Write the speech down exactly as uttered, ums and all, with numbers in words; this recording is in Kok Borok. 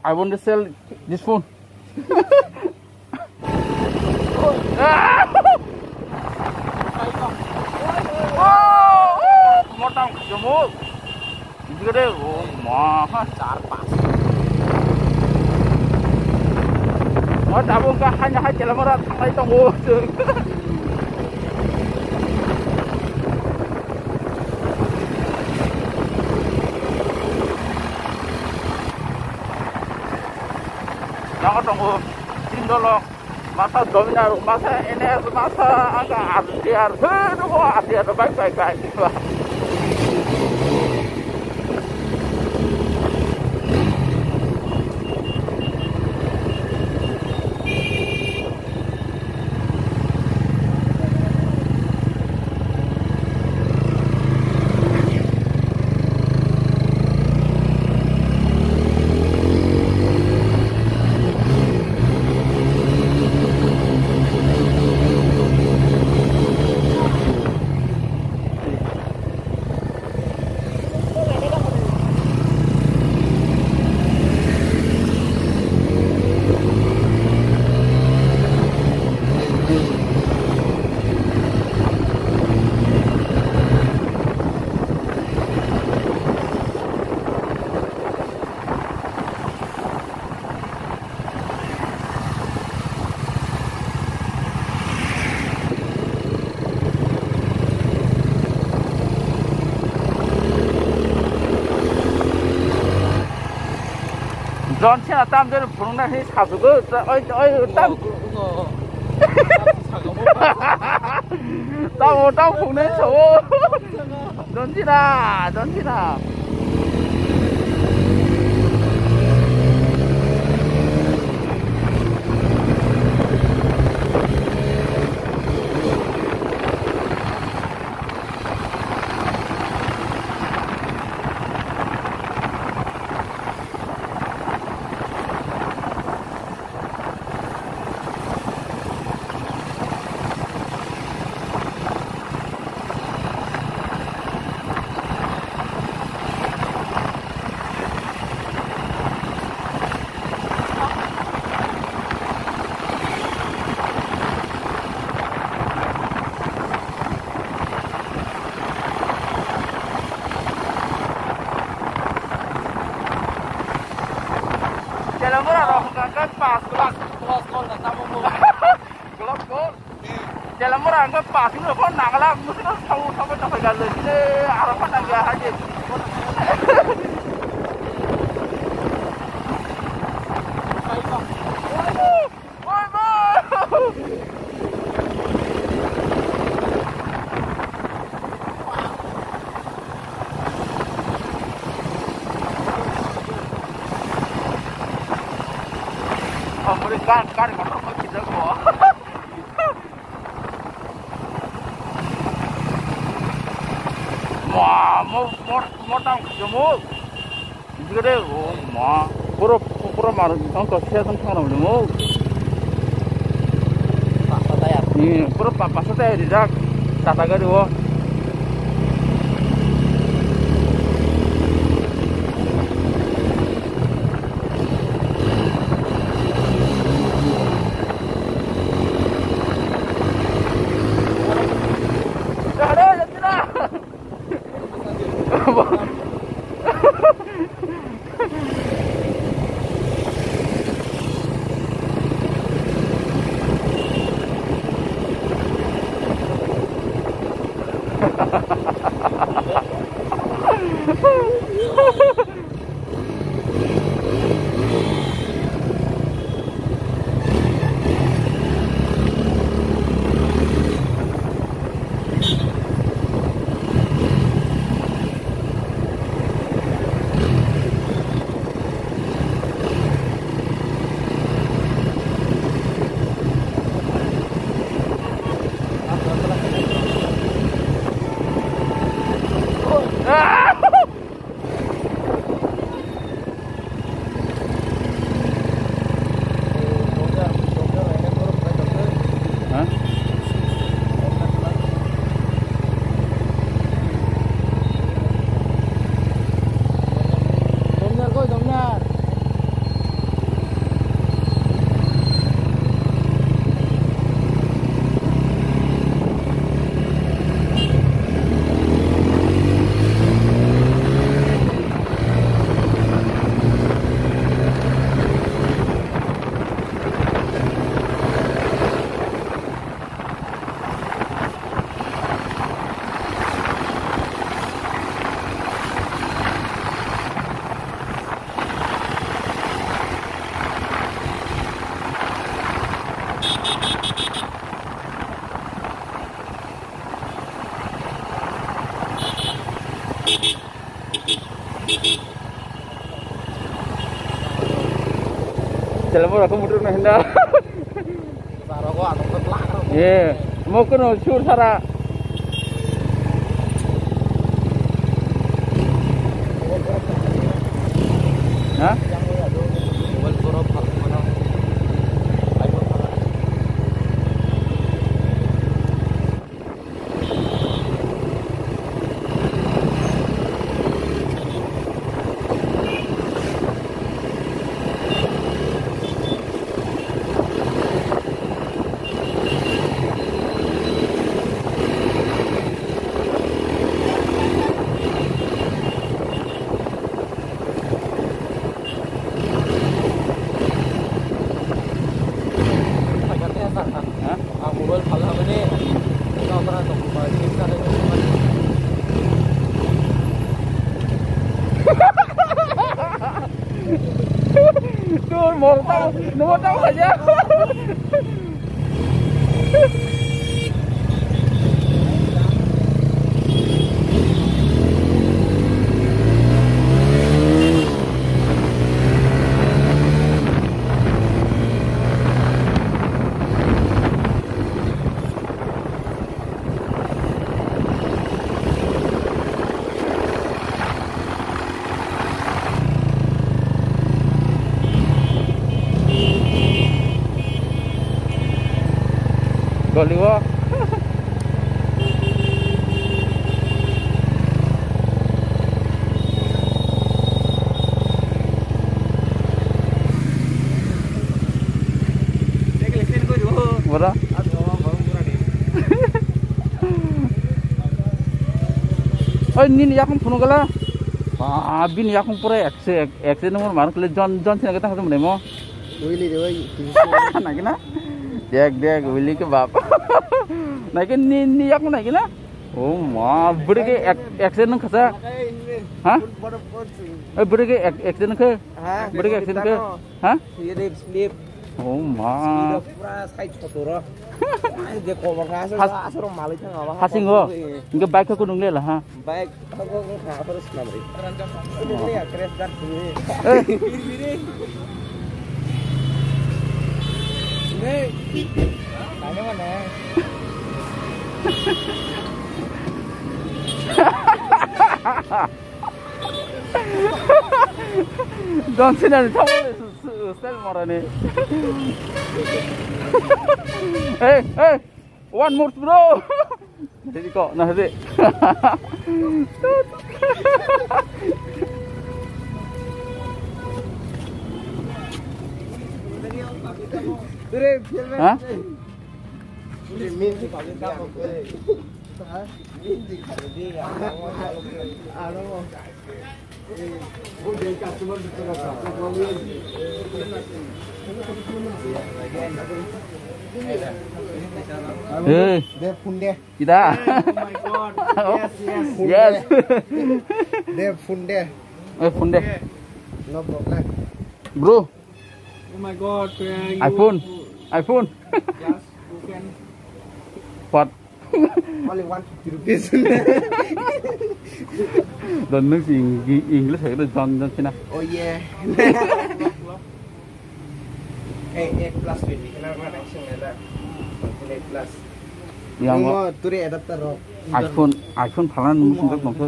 I want to sell this phone. Motang jumuk. Jigade, oh, maha. Char pas. Oh, tabung ka hanya hai Telamura thanglai tongo. Yang tongo, Tindolok. Masa Dominar, masa N S, masa aga R T R, hei, nunggu R T R, baik, baik, baik. John Cena tam jani phunuknai hinwi sajugo, oi, oi, tam. Tamo, tamo phunuknai sao. John Cena, John Cena. Jalan murah roh, kan pas kelas, kelas kol, tak tamu mu. Kelas kol. Jalan murah, kan pas ini kok nangla, mesti tahu sampai sampai galau sini, arah mana dia aja. Mo, mo, mo, mo tang jumuk. Jigade, oh ma, puro, puro mar, tong to sia tong thang rong mo. Pasa tayar. Hmm, puro pa-, pasa tayar rijak. Tata gari o. Telepon aku muter na hinda. Sarogo ano ketlak. Eh, mau kena sur sara. Hah? Dur, mau tahu, mau tahu aja. Goliwo. Bora. Oi, nini yakung phunu gala. Ah, bini yakung pura ekse, ek, ekse number mar kle jon, jon sina kita hatum demo. Wili de wai. Nagina. Dek, dek, wili ke bap. Nagin ni, ni yakung nagina. Oh ma, beri ke ek, ekse nung kasa. Hah? Eh, beri ke ek, ekse nung ke. Hah? Beri ke ekse nung ke. Hah? Slip, slip. Oh ma. Speed of pura side sotoro. Ai, je kobor ka asal, Has- asal malai thang aba. Hasingo. Hingke bike ko nung lela ha. Bike ko ko ka asal sna beri. Ini ya crash guard dulu. Eh. Ini. Mana mana? John Cena ni thago le su, su, style mora ni. Hey, hey, one more, bro. Ready ko, na ready. Ha? Hey. De, phone de. Kita. Oh my God. Yes, yes. Phone de. De, phone de. Eh, phone de. No problem. Bro. Oh my God, where are you? iPhone. iPhone. Just you can. What? Only one fifty rupees. Don't mix Eng-, English hai John John Cena. Oh yeah. Eh, eight plus twenty. Kenapa nggak langsung ya, Dah? Eight plus. Yang nunggu turi adapter rok. iPhone, iPhone phalan nunggu sungguh nunggu.